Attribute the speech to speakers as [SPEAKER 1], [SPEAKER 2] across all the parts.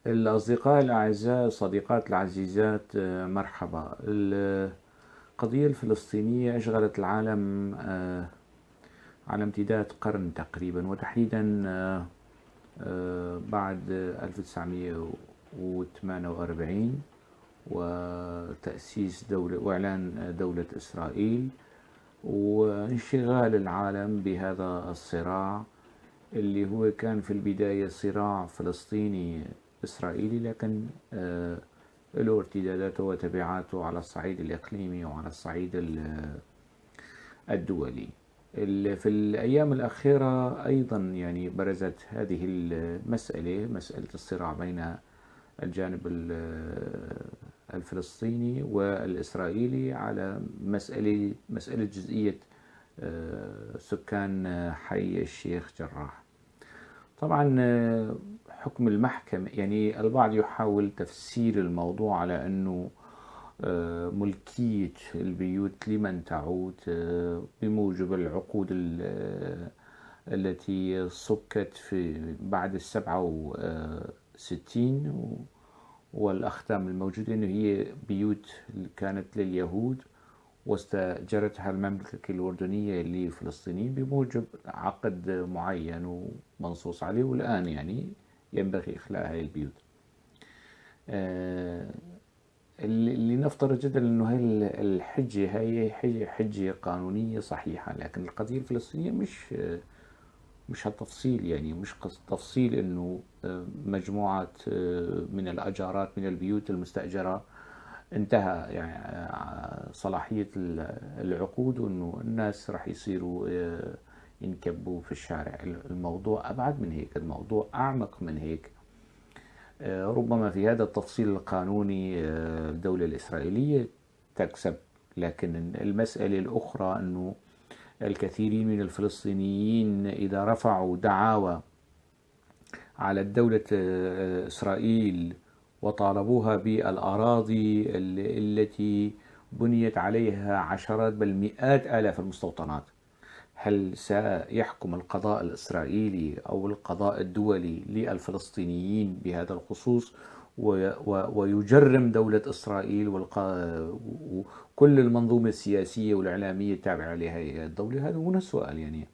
[SPEAKER 1] الأصدقاء الأعزاء، الصديقات العزيزات، مرحبا. القضية الفلسطينية أشغلت العالم على امتداد قرن تقريبا، وتحديدا بعد 1948 وتأسيس دولة وإعلان دولة إسرائيل وانشغال العالم بهذا الصراع اللي هو كان في البداية صراع فلسطيني إسرائيلي، لكن له ارتداداته وتبعاته على الصعيد الإقليمي وعلى الصعيد الدولي. في الأيام الأخيرة أيضا يعني برزت هذه المسألة، مسألة الصراع بين الجانب الفلسطيني والإسرائيلي على مسألة جزئية سكان حي الشيخ جراح. طبعا حكم المحكمة، يعني البعض يحاول تفسير الموضوع على أنه ملكية البيوت لمن تعود بموجب العقود التي صكت في بعد 67 والأختام الموجودة، أنه هي بيوت كانت لليهود واستأجرتها المملكة الأردنية للفلسطينيين بموجب عقد معين ومنصوص عليه، والآن يعني ينبغي إخلاء هذه البيوت. اللي نفترض جدا أنه هاي الحجة هي حجة قانونية صحيحة، لكن القضية الفلسطينية مش هالتفصيل، يعني مش تفصيل أنه مجموعة من الأجارات من البيوت المستأجرة انتهى يعني صلاحية العقود وأنه الناس راح يصيروا ينكبوا في الشارع. الموضوع أبعد من هيك، الموضوع أعمق من هيك. ربما في هذا التفصيل القانوني الدولة الإسرائيلية تكسب، لكن المسألة الأخرى أنه الكثيرين من الفلسطينيين إذا رفعوا دعاوى على الدولة إسرائيل وطالبوها بالأراضي التي بنيت عليها عشرات بل مئات آلاف المستوطنات، هل سيحكم القضاء الإسرائيلي أو القضاء الدولي للفلسطينيين بهذا الخصوص ويجرم دولة إسرائيل وكل المنظومة السياسية والإعلامية التابعة لهذه الدولة؟ هذا هو السؤال. يعني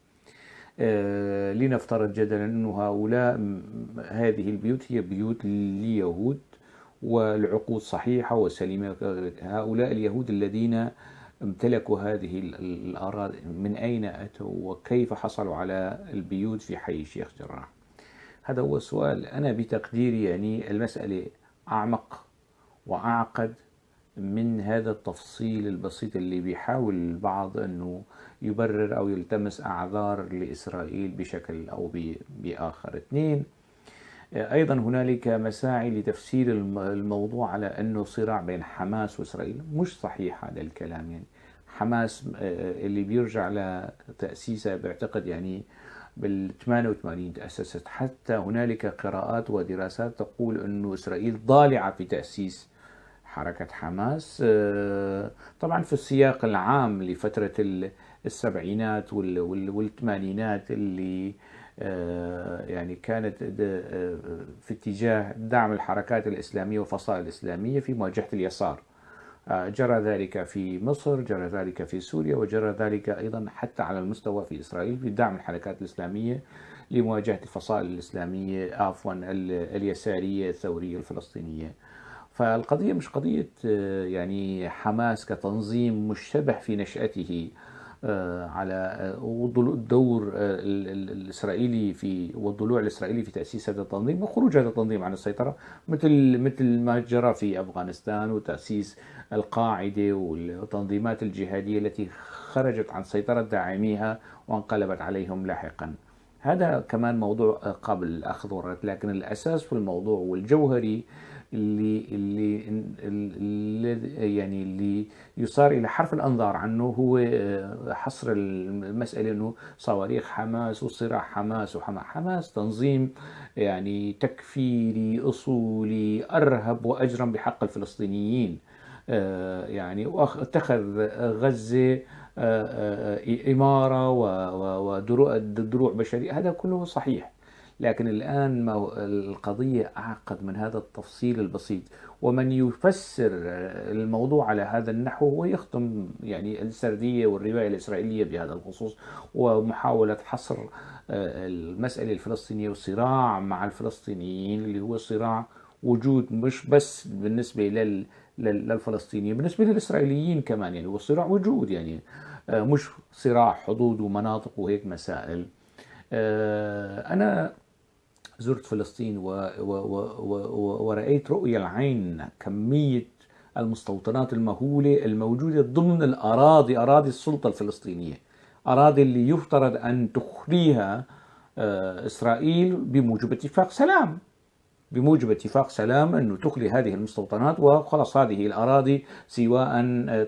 [SPEAKER 1] لنفترض جدلا أنه هؤلاء هذه البيوت هي بيوت ليهود والعقود صحيحة وسليمة، هؤلاء اليهود الذين امتلكوا هذه الأراضي من أين أتوا وكيف حصلوا على البيوت في حي الشيخ جراح؟ هذا هو السؤال. أنا بتقديري يعني المسألة أعمق وأعقد من هذا التفصيل البسيط اللي بيحاول البعض أنه يبرر أو يلتمس أعذار لإسرائيل بشكل أو بآخر. اثنين، أيضا هنالك مساعي لتفسير الموضوع على أنه صراع بين حماس وإسرائيل. مش صحيح هذا الكلام. يعني حماس اللي بيرجع لتأسيسها بعتقد يعني بال88 تأسست، حتى هنالك قراءات ودراسات تقول أنه إسرائيل ضالعة في تأسيس حركة حماس، طبعا في السياق العام لفترة السبعينات والثمانينات اللي يعني كانت في اتجاه دعم الحركات الإسلامية والفصائل الإسلامية في مواجهة اليسار. جرى ذلك في مصر، جرى ذلك في سوريا، وجرى ذلك أيضا حتى على المستوى في إسرائيل في دعم الحركات الإسلامية لمواجهة الفصائل الإسلامية، عفوا اليسارية الثورية الفلسطينية. فالقضية مش قضية يعني حماس كتنظيم مشتبه في نشأته على الدور الإسرائيلي في والضلوع الإسرائيلي في تأسيس هذا التنظيم وخروج هذا التنظيم عن السيطرة، مثل ما جرى في أفغانستان وتأسيس القاعدة والتنظيمات الجهادية التي خرجت عن سيطرة داعميها وانقلبت عليهم لاحقا. هذا كمان موضوع قابل للأخذ والرد، لكن الأساس في الموضوع والجوهري اللي يعني اللي يصار إلى حرف الأنظار عنه هو حصر المسألة أنه صواريخ حماس وصراع حماس وحماس. حماس تنظيم يعني تكفيري أصولي أرهب وأجرم بحق الفلسطينيين، يعني واتخذ غزة إمارة ودروع بشرية، هذا كله صحيح. لكن الآن القضية أعقد من هذا التفصيل البسيط، ومن يفسر الموضوع على هذا النحو هو يخدم يعني السردية والرواية الإسرائيلية بهذا الخصوص، ومحاولة حصر المسألة الفلسطينية والصراع مع الفلسطينيين اللي هو صراع وجود، مش بس بالنسبة للفلسطينيين، بالنسبة للإسرائيليين كمان، يعني هو صراع وجود، يعني مش صراع حدود ومناطق وهيك مسائل. أنا زرت فلسطين ورأيت رؤية العين كمية المستوطنات المهولة الموجودة ضمن الأراضي، أراضي السلطة الفلسطينية، أراضي اللي يفترض أن تخليها إسرائيل بموجب اتفاق سلام، بموجب اتفاق سلام أنه تخلي هذه المستوطنات وخلص هذه الأراضي سواء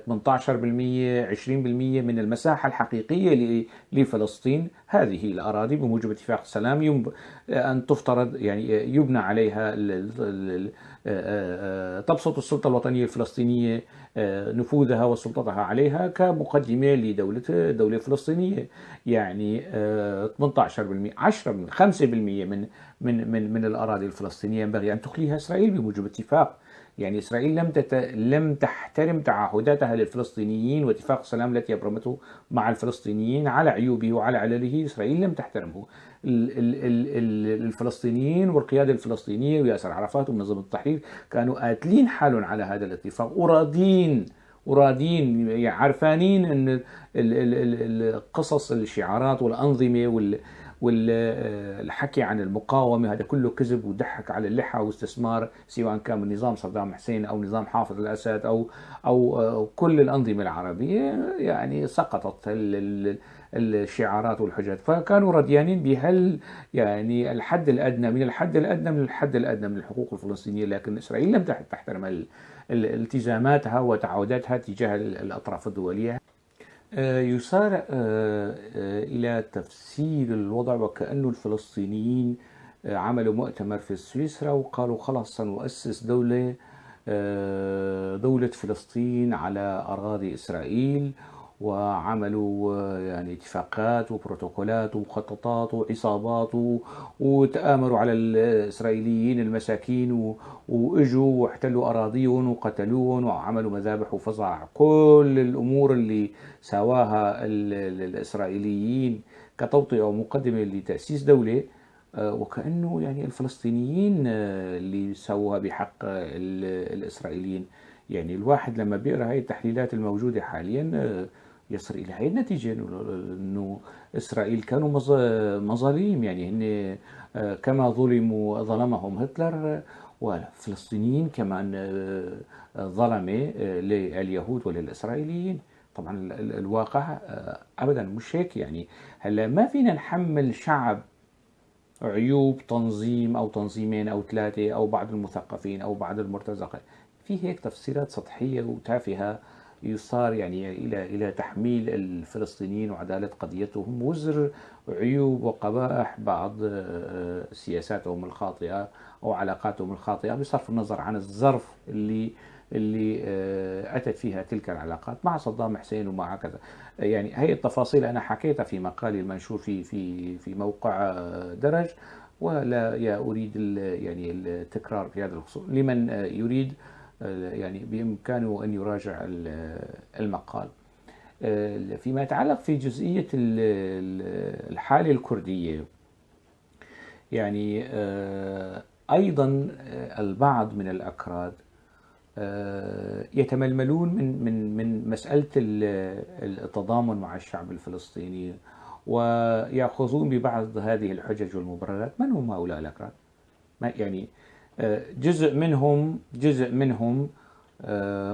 [SPEAKER 1] 18% 20% من المساحة الحقيقية لفلسطين، هذه الأراضي بموجب اتفاق سلام أن تفترض يعني يبنى عليها، تبسط السلطة الوطنية الفلسطينية نفوذها وسلطتها عليها كمقدمة لدولة دولة فلسطينية. يعني 18% 10 5% من من من من الأراضي الفلسطينية ينبغي أن تخليها إسرائيل بموجب اتفاق. يعني إسرائيل لم تحترم تعهداتها للفلسطينيين واتفاق السلام التي أبرمته مع الفلسطينيين على عيوبه وعلى علله، إسرائيل لم تحترمه. الفلسطينيين والقيادة الفلسطينية وياسر عرفات ومنظمة التحرير كانوا قاتلين حالهم على هذا الاتفاق، وراضين يعني عارفانين أن القصص الشعارات والأنظمة والحكي عن المقاومة هذا كله كذب وضحك على اللحى واستثمار، سواء كان من نظام صدام حسين أو نظام حافظ الأسد أو كل الأنظمة العربية، يعني سقطت الشعارات والحجج، فكانوا رضيانين بهال يعني الحد الأدنى من الحد الأدنى من الحد الأدنى من الحقوق الفلسطينية. لكن إسرائيل لم تحترم التزاماتها وتعهداتها تجاه الأطراف الدولية. يسارع إلى تفسير الوضع وكأنه الفلسطينيين عملوا مؤتمر في سويسرا وقالوا خلاص سنؤسس دولة فلسطين على أراضي إسرائيل، وعملوا يعني اتفاقات وبروتوكولات ومخططات وعصابات وتآمروا على الإسرائيليين المساكين وإجوا واحتلوا أراضيهم وقتلوهم وعملوا مذابح وفظع. كل الأمور اللي سواها الإسرائيليين كتوطئة ومقدمة لتأسيس دولة، وكأنه يعني الفلسطينيين اللي سووها بحق الإسرائيليين. يعني الواحد لما بيقرأ هاي التحليلات الموجودة حاليا يصل إلى هاي النتيجة، إنه إسرائيل كانوا مظالم، يعني هن كما ظلموا ظلمهم هتلر، والفلسطينيين كمان ظلمة لليهود وللإسرائيليين. طبعا الواقع أبدا مش هيك. يعني هلا ما فينا نحمل شعب عيوب تنظيم أو تنظيمين أو ثلاثة أو بعض المثقفين أو بعض المرتزقة، في هيك تفسيرات سطحية وتافهة يصار يعني إلى تحميل الفلسطينيين وعدالة قضيتهم وزر عيوب وقبائح بعض سياساتهم الخاطئة أو علاقاتهم الخاطئة، بصرف النظر عن الظرف اللي أتت فيها تلك العلاقات مع صدام حسين ومع كذا. يعني هي التفاصيل أنا حكيتها في مقالي المنشور في في في موقع درج، ولا أريد يعني التكرار في هذا الخصوص. لمن يريد يعني بإمكانه أن يراجع المقال. فيما يتعلق في جزئية الحالة الكردية، يعني أيضا البعض من الأكراد يتململون من من من مسألة التضامن مع الشعب الفلسطيني ويأخذون ببعض هذه الحجج والمبررات. من هم هؤلاء الأكراد؟ يعني جزء منهم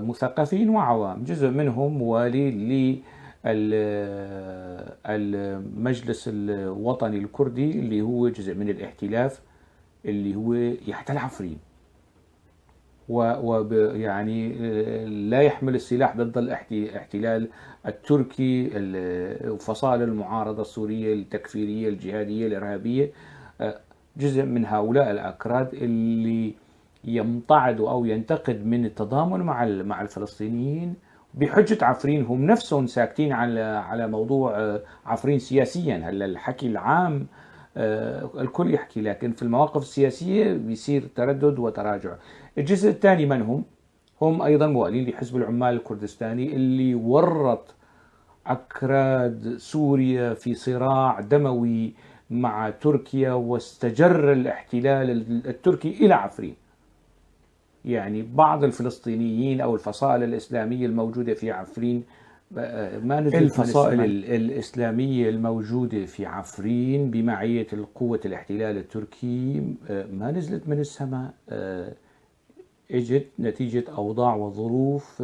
[SPEAKER 1] مثقفين وعوام، جزء منهم موالي للمجلس الوطني الكردي اللي هو جزء من الاحتلاف اللي هو يحتل عفرين، ويعني لا يحمل السلاح ضد الاحتلال التركي وفصائل المعارضة السورية التكفيرية الجهادية الإرهابية. جزء من هؤلاء الأكراد اللي يمتعض أو ينتقد من التضامن مع الفلسطينيين بحجة عفرين، هم نفسهم ساكتين على موضوع عفرين سياسيا. هلا الحكي العام الكل يحكي، لكن في المواقف السياسية بيصير تردد وتراجع. الجزء الثاني من هم؟ هم أيضا موالين لحزب العمال الكردستاني اللي ورط أكراد سوريا في صراع دموي مع تركيا واستجر الاحتلال التركي إلى عفرين. يعني بعض الفلسطينيين أو الفصائل الإسلامية الموجودة في عفرين ما نزلت الفصائل الإسلامية الموجودة في عفرين بمعية قوة الاحتلال التركي ما نزلت من السماء، اجت نتيجة أوضاع وظروف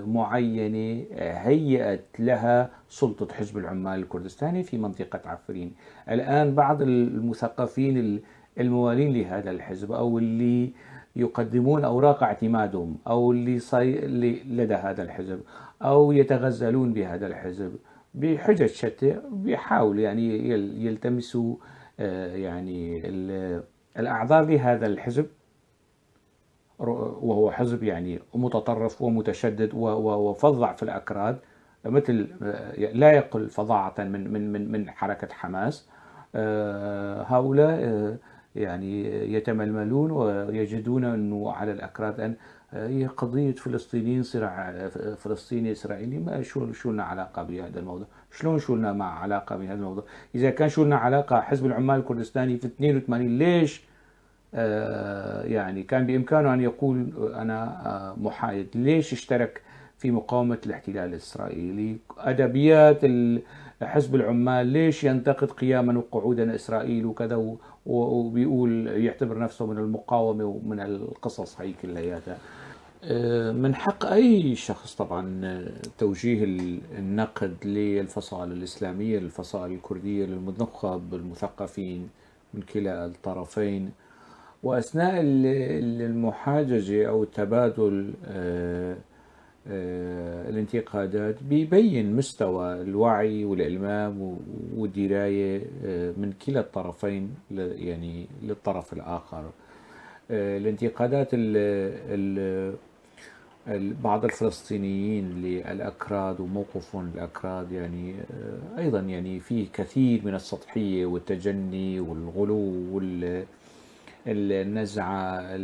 [SPEAKER 1] معينة هيأت لها سلطة حزب العمال الكردستاني في منطقة عفرين. الآن بعض المثقفين الموالين لهذا الحزب أو اللي يقدمون أوراق اعتمادهم أو اللي لدى هذا الحزب أو يتغزلون بهذا الحزب بحجج شتى بيحاولوا يعني يلتمسوا يعني الأعذار لهذا الحزب، وهو حزب يعني متطرف ومتشدد وفظع في الأكراد، مثل لا يقل فظاعة من من من من حركة حماس. هؤلاء يعني يتململون ويجدون أنه على الأكراد أن هي قضية فلسطينيين، صراع فلسطيني إسرائيلي، ما شو لنا علاقة بهذا الموضوع؟ شلون شو لنا مع علاقة بهذا الموضوع؟ إذا كان شو لنا علاقة حزب العمال الكردستاني في 82 ليش يعني كان بإمكانه أن يقول أنا محايد، ليش اشترك في مقاومة الاحتلال الإسرائيلي؟ أدبيات حزب العمال ليش ينتقد قياما وقعودا إسرائيل وكذا وبيقول يعتبر نفسه من المقاومة ومن القصص هي كلياتها؟ من حق أي شخص طبعا توجيه النقد للفصائل الإسلامية، للفصائل الكردية، للنخب المثقفين من كلا الطرفين، وأثناء المحاججة أو التبادل الانتقادات بيبين مستوى الوعي والإلمام والدراية من كلا الطرفين يعني للطرف الآخر. الانتقادات بعض الفلسطينيين للأكراد وموقفهم للأكراد يعني أيضا يعني فيه كثير من السطحية والتجني والغلو والنزعة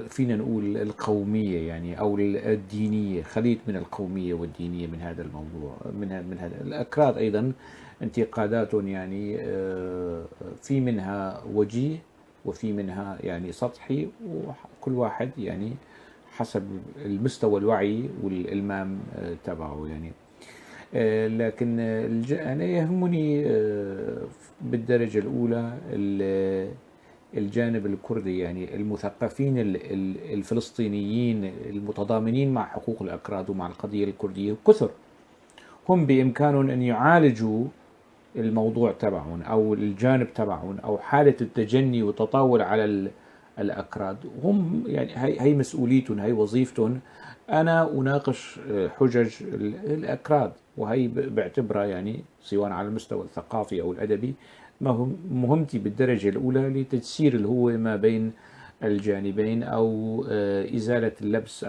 [SPEAKER 1] فينا نقول القومية يعني أو الدينية، خليط من القومية والدينية من هذا الموضوع. من هذا الأكراد أيضا انتقاداتهم يعني في منها وجيه وفي منها يعني سطحي، وكل واحد يعني حسب المستوى الوعي والإلمام تبعه يعني. لكن أنا يهمني بالدرجة الأولى الجانب الكردي، يعني المثقفين الفلسطينيين المتضامنين مع حقوق الأكراد ومع القضية الكردية كثر، هم بإمكانهم أن يعالجوا الموضوع تبعهم أو الجانب تبعهم أو حالة التجني والتطاول على الأكراد. هم يعني هي مسؤوليتهم، هي وظيفتهم. أنا أناقش حجج الأكراد، وهي بعتبرها يعني سواء على المستوى الثقافي أو الأدبي مهمتي بالدرجة الأولى لتجسير الهوة ما بين الجانبين أو إزالة اللبس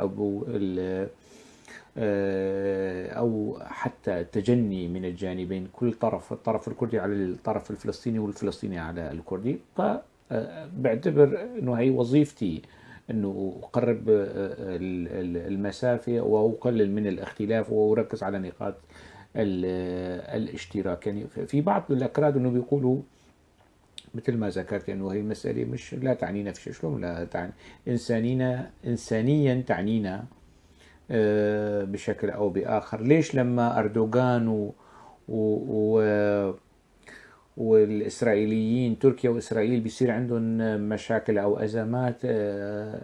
[SPEAKER 1] أو حتى التجني من الجانبين، كل طرف، الطرف الكردي على الطرف الفلسطيني والفلسطيني على الكردي. فبعتبر أنه هي وظيفتي أنه أقرب المسافة وأقلل من الاختلاف وأركز على نقاط الاشتراك. يعني في بعض الأكراد أنه بيقولوا مثل ما ذكرت أنه هي المسألة مش لا تعنينا في شيء. شلون لا تعني؟ إنسانيا تعنينا بشكل أو بآخر. ليش لما أردوغان والإسرائيليين، تركيا وإسرائيل، بيصير عندهم مشاكل أو أزمات،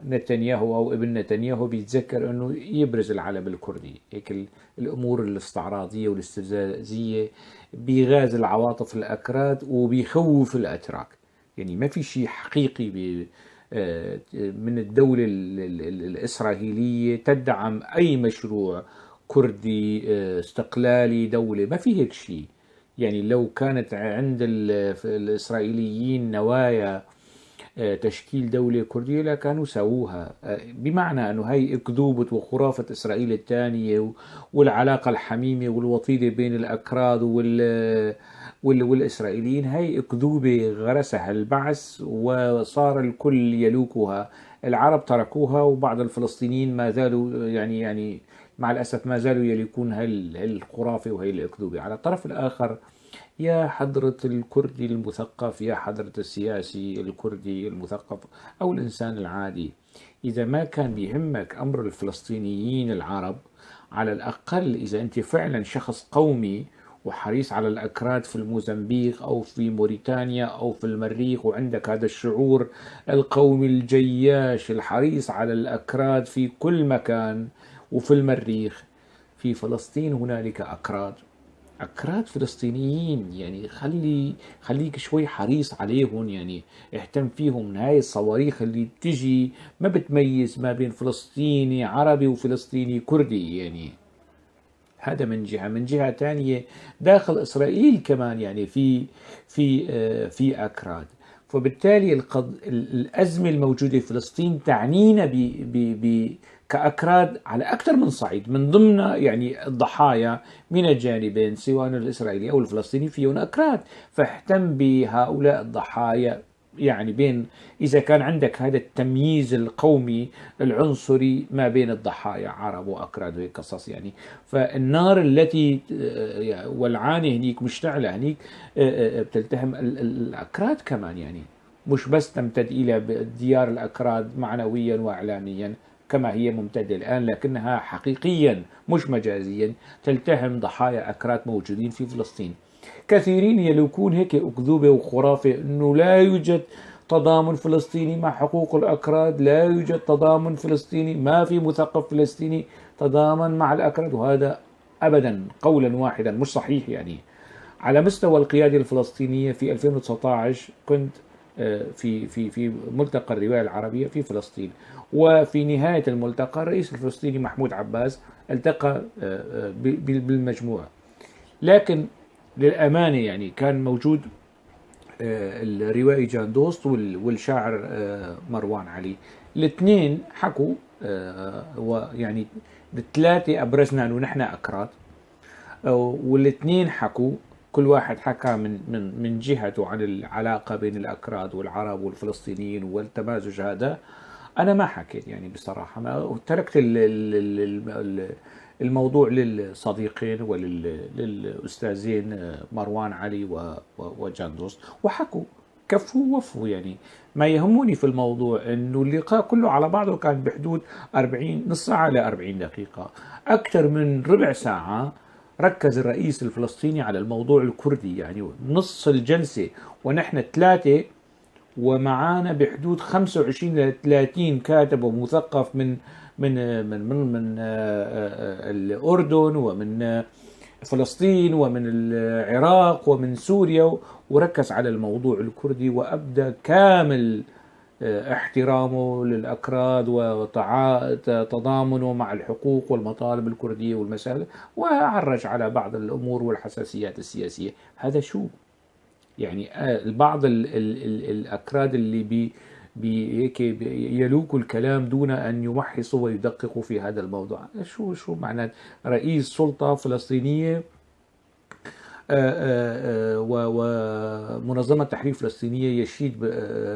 [SPEAKER 1] نتنياهو أو ابن نتنياهو بيتذكر أنه يبرز العلم الكردي، هيك الأمور الاستعراضية والاستفزازية بيغاز العواطف الأكراد وبيخوف الأتراك. يعني ما في شيء حقيقي من الدولة الإسرائيلية تدعم أي مشروع كردي استقلالي دولة، ما في هيك شيء. يعني لو كانت عند الإسرائيليين نوايا تشكيل دولة كردية لكانوا سووها. بمعنى أنه هي أكذوبة وخرافة إسرائيل الثانية والعلاقة الحميمة والوطيدة بين الأكراد والإسرائيليين، هي أكذوبة غرسها البعث وصار الكل يلوكها. العرب تركوها، وبعض الفلسطينيين ما زالوا يعني مع الأسف ما زالوا يلوكون هالخرافة وهي الأكذوبة. على الطرف الآخر، يا حضرة الكردي المثقف، يا حضرة السياسي الكردي المثقف أو الإنسان العادي، إذا ما كان بيهمك أمر الفلسطينيين العرب، على الأقل إذا أنت فعلا شخص قومي وحريص على الأكراد في الموزمبيق أو في موريتانيا أو في المريخ، وعندك هذا الشعور القومي الجياش الحريص على الأكراد في كل مكان وفي المريخ، في فلسطين هنالك أكراد فلسطينيين، يعني خليك شوي حريص عليهم، يعني اهتم فيهم. هاي الصواريخ اللي بتجي ما بتميز ما بين فلسطيني عربي وفلسطيني كردي، يعني هذا من جهة. من جهة تانية داخل إسرائيل كمان يعني في أكراد، فبالتالي الأزمة الموجودة في فلسطين تعنينا كأكراد على أكثر من صعيد، من ضمن يعني الضحايا من الجانبين سواء الإسرائيلي أو الفلسطيني فيهم أكراد، فاهتم بهؤلاء الضحايا. يعني بين إذا كان عندك هذا التمييز القومي العنصري ما بين الضحايا عرب وأكراد وهيك قصص، يعني فالنار التي والعانة هنيك مشتعلة هنيك بتلتهم الأكراد كمان، يعني مش بس تمتد إلى ديار الأكراد معنويا وإعلاميا كما هي ممتدة الآن، لكنها حقيقيا مش مجازيا تلتهم ضحايا أكراد موجودين في فلسطين. كثيرين يلوكون هيك أكذوبة وخرافة أنه لا يوجد تضامن فلسطيني مع حقوق الأكراد، لا يوجد تضامن فلسطيني، ما في مثقف فلسطيني تضامن مع الأكراد، وهذا أبدا قولا واحدا مش صحيح. يعني على مستوى القيادة الفلسطينية في 2019 كنت في في في ملتقى الرواية العربية في فلسطين، وفي نهاية الملتقى الرئيس الفلسطيني محمود عباس التقى بالمجموعة، لكن للأمانة يعني كان موجود الروائي جان دوست والشاعر مروان علي، الاثنين حكوا، ويعني الثلاثة أبرزنا أنه نحن أكراد، والاثنين حكوا، كل واحد حكى من من من جهته عن العلاقة بين الأكراد والعرب والفلسطينيين والتمازج هذا. أنا ما حكيت يعني بصراحة، ما تركت الموضوع للصديقين وللأستاذين مروان علي وجان دوست، وحكوا كفوا ووفوا. يعني ما يهمني في الموضوع انه اللقاء كله على بعضه كان بحدود 40، نص ساعة ل 40 دقيقة، أكثر من ربع ساعة ركز الرئيس الفلسطيني على الموضوع الكردي، يعني نص الجلسة ونحن ثلاثة ومعانا بحدود 25 ل 30 كاتب ومثقف من من من من, من الأردن ومن فلسطين ومن العراق ومن سوريا، وركز على الموضوع الكردي وأبدى كامل احترامه للأكراد وتضامنه مع الحقوق والمطالب الكردية والمسائل، وعرج على بعض الأمور والحساسيات السياسية. هذا شو يعني البعض الأكراد اللي هيك يلوكوا الكلام دون أن يمحصوا ويدققوا في هذا الموضوع. شو معنى رئيس سلطة فلسطينية ومنظمة تحرير فلسطينية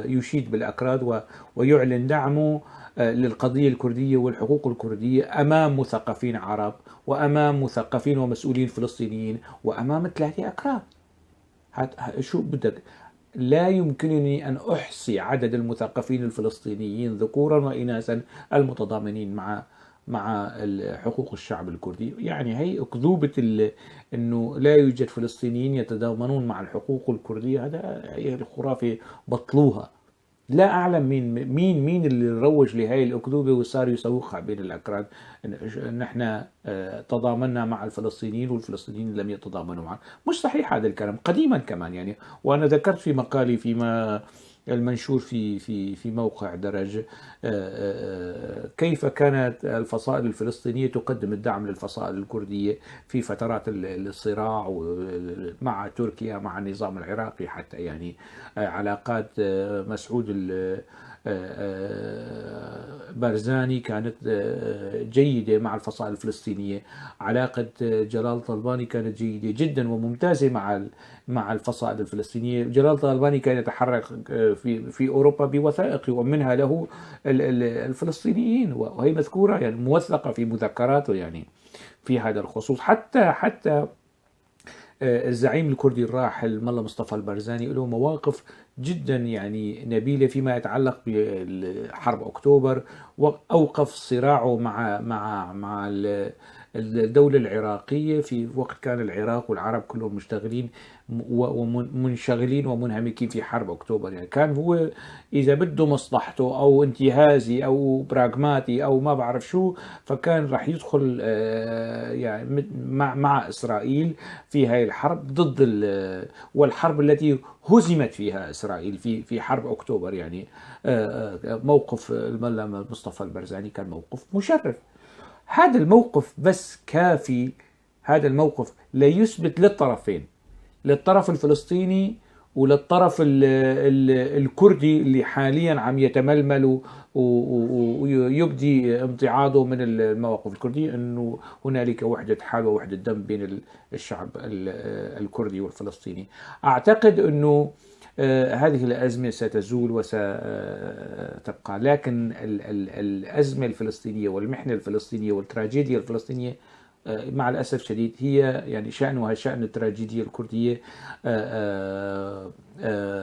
[SPEAKER 1] يشيد بالأكراد ويعلن دعمه للقضية الكردية والحقوق الكردية أمام مثقفين عرب وأمام مثقفين ومسؤولين فلسطينيين وأمام 3 أكراد؟ شو بدك؟ لا يمكنني أن أحصي عدد المثقفين الفلسطينيين ذكورا وإناثا المتضامنين مع حقوق الشعب الكردي. يعني هي أكذوبة أنه لا يوجد فلسطينيين يتضامنون مع الحقوق الكردية، هذا هي الخرافة، بطلوها. لا أعلم مين مين مين اللي روج لهي الأكذوبة وصار يسوقها بين الأكراد، نحن تضامنا مع الفلسطينيين والفلسطينيين لم يتضامنوا معنا. مش صحيح هذا الكلام قديما كمان يعني، وأنا ذكرت في مقالي فيما المنشور في موقع درج، كيف كانت الفصائل الفلسطينية تقدم الدعم للفصائل الكردية في فترات الصراع مع تركيا، مع النظام العراقي حتى. يعني علاقات مسعود بارزاني كانت جيدة مع الفصائل الفلسطينية، علاقة جلال طالباني كانت جيدة جدا وممتازة مع الفصائل الفلسطينية. جلال طالباني كان يتحرك في أوروبا بوثائق يؤمنها له الفلسطينيين، وهي مذكورة يعني موثقة في مذكراته يعني في هذا الخصوص. حتى الزعيم الكردي الراحل ملا مصطفى البرزاني له مواقف جدا يعني نبيلة فيما يتعلق بحرب أكتوبر، وأوقف صراعه مع الدولة العراقية في وقت كان العراق والعرب كلهم مشتغلين ومنشغلين ومنهمكين في حرب أكتوبر. يعني كان هو إذا بده مصلحته أو انتهازي أو براغماتي أو ما بعرف شو، فكان راح يدخل يعني مع إسرائيل في هاي الحرب ضد والحرب التي هزمت فيها إسرائيل في حرب أكتوبر. يعني موقف الملا مصطفى البرزاني كان موقف مشرف. هذا الموقف بس كافي، هذا الموقف لا يثبت للطرفين، للطرف الفلسطيني وللطرف الكردي اللي حاليا عم يتململ ويبدي امتعاضه من المواقف الكردية، انه هنالك وحدة حال ووحدة دم بين الشعب الكردي والفلسطيني. اعتقد انه هذه الأزمة ستزول وستبقى، لكن الأزمة الفلسطينية والمحنة الفلسطينية والتراجيديا الفلسطينية مع الأسف الشديد هي يعني شأنها شأن التراجيديا الكردية،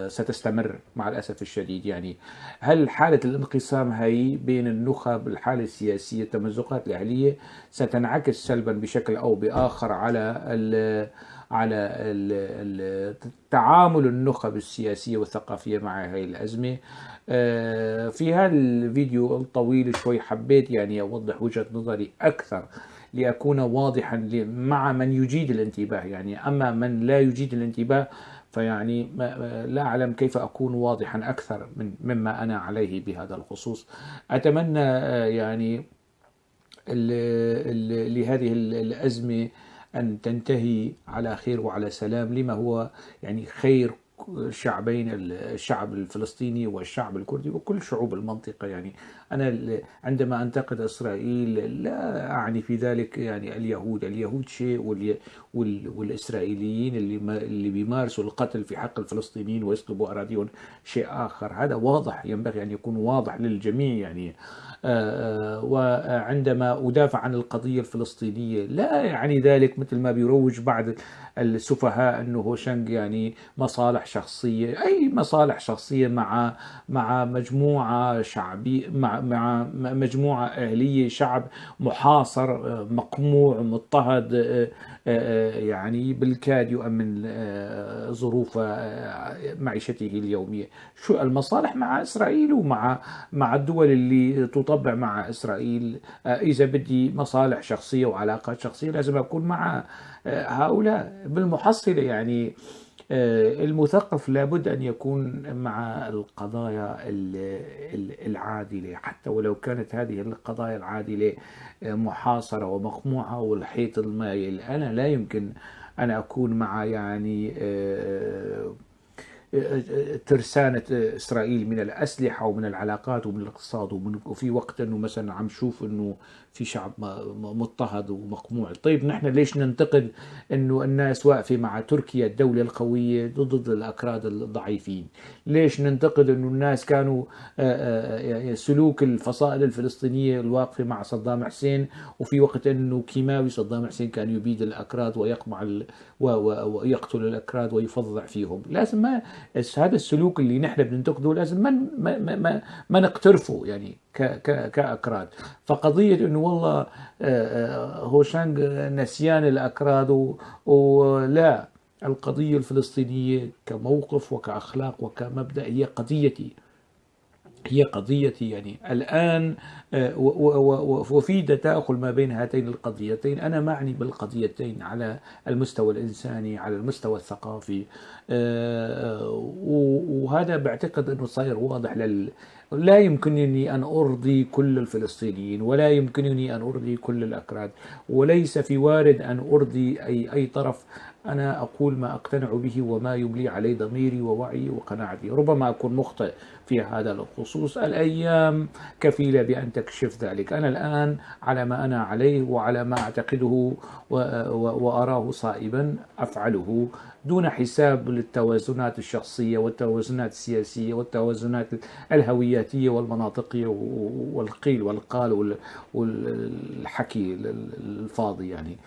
[SPEAKER 1] ستستمر مع الأسف الشديد. يعني هل حالة الانقسام هي بين النخب، الحالة السياسية، التمزقات الأهلية ستنعكس سلبا بشكل أو بآخر على تعامل النخب السياسية والثقافية مع هذه الأزمة؟ في هذا الفيديو الطويل شوي حبيت يعني أوضح وجهة نظري أكثر لأكون واضحا مع من يجيد الانتباه. يعني أما من لا يجيد الانتباه فيعني لا أعلم كيف أكون واضحا أكثر مما أنا عليه بهذا الخصوص. أتمنى يعني لهذه الأزمة أن تنتهي على خير وعلى سلام، لما هو يعني خير شعبين، الشعب الفلسطيني والشعب الكردي وكل شعوب المنطقة. يعني أنا عندما أنتقد إسرائيل لا أعني في ذلك يعني اليهود، اليهود شيء والإسرائيليين اللي بيمارسوا القتل في حق الفلسطينيين ويسلبوا أراضيهم شيء آخر. هذا واضح، ينبغي أن يكون واضح للجميع. يعني وعندما أدافع عن القضية الفلسطينية لا يعني ذلك مثل ما بيروج بعض السفهاء أنه هوشنج يعني مصالح شخصية، أي مصالح شخصية مع مجموعة شعبية، مع مجموعة أهلية، شعب محاصر مقموع مضطهد، يعني بالكاد يؤمن ظروف معيشته اليومية. شو المصالح مع إسرائيل ومع الدول اللي تطبع مع إسرائيل؟ إذا بدي مصالح شخصية وعلاقات شخصية لازم أكون مع هؤلاء. بالمحصلة يعني المثقف لابد أن يكون مع القضايا العادلة، حتى ولو كانت هذه القضايا العادلة محاصرة ومقموعة والحيط المايل. أنا لا يمكن أن أكون مع يعني ترسانة إسرائيل من الأسلحة ومن العلاقات ومن الاقتصاد، وفي وقت أنه مثلا عم شوف أنه في شعب مضطهد ومقموع. طيب نحن ليش ننتقد أنه الناس واقفة مع تركيا الدولة القوية ضد الأكراد الضعيفين؟ ليش ننتقد أنه الناس كانوا سلوك الفصائل الفلسطينية الواقفة مع صدام حسين، وفي وقت أنه كيماوي صدام حسين كان يبيد الأكراد ويقمع ويقتل الأكراد ويفظع فيهم؟ لازم ما هذا السلوك اللي نحن بننتقده لازم ما نقترفه يعني كأكراد. فقضية انه والله هوشانج نسيان الأكراد ولا، القضية الفلسطينية كموقف وكأخلاق وكمبدأ هي قضيتي، هي قضيتي يعني الآن، وفي تداخل ما بين هاتين القضيتين. أنا معني بالقضيتين على المستوى الإنساني، على المستوى الثقافي، وهذا بعتقد أنه صاير واضح. لا يمكنني أن أرضي كل الفلسطينيين، ولا يمكنني أن أرضي كل الأكراد، وليس في وارد أن أرضي أي طرف. أنا أقول ما أقتنع به وما يملي علي ضميري ووعي وقناعتي. ربما أكون مخطئ في هذا الخصوص، الأيام كفيلة بأن تكشف ذلك. أنا الآن على ما أنا عليه وعلى ما أعتقده وأراه صائبا أفعله، دون حساب للتوازنات الشخصية والتوازنات السياسية والتوازنات الهوياتية والمناطقية والقيل والقال والحكي الفاضي يعني.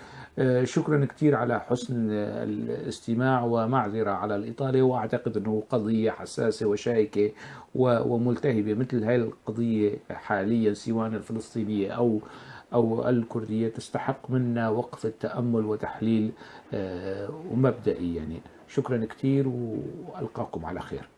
[SPEAKER 1] شكرا كثير على حسن الاستماع ومعذرة على الإطالة، وأعتقد أنه قضية حساسة وشائكة وملتهبة مثل هاي القضية حاليا، سواء الفلسطينية أو الكردية، تستحق منا وقفة تأمل وتحليل ومبدئي يعني. شكرا كثير وألقاكم على خير.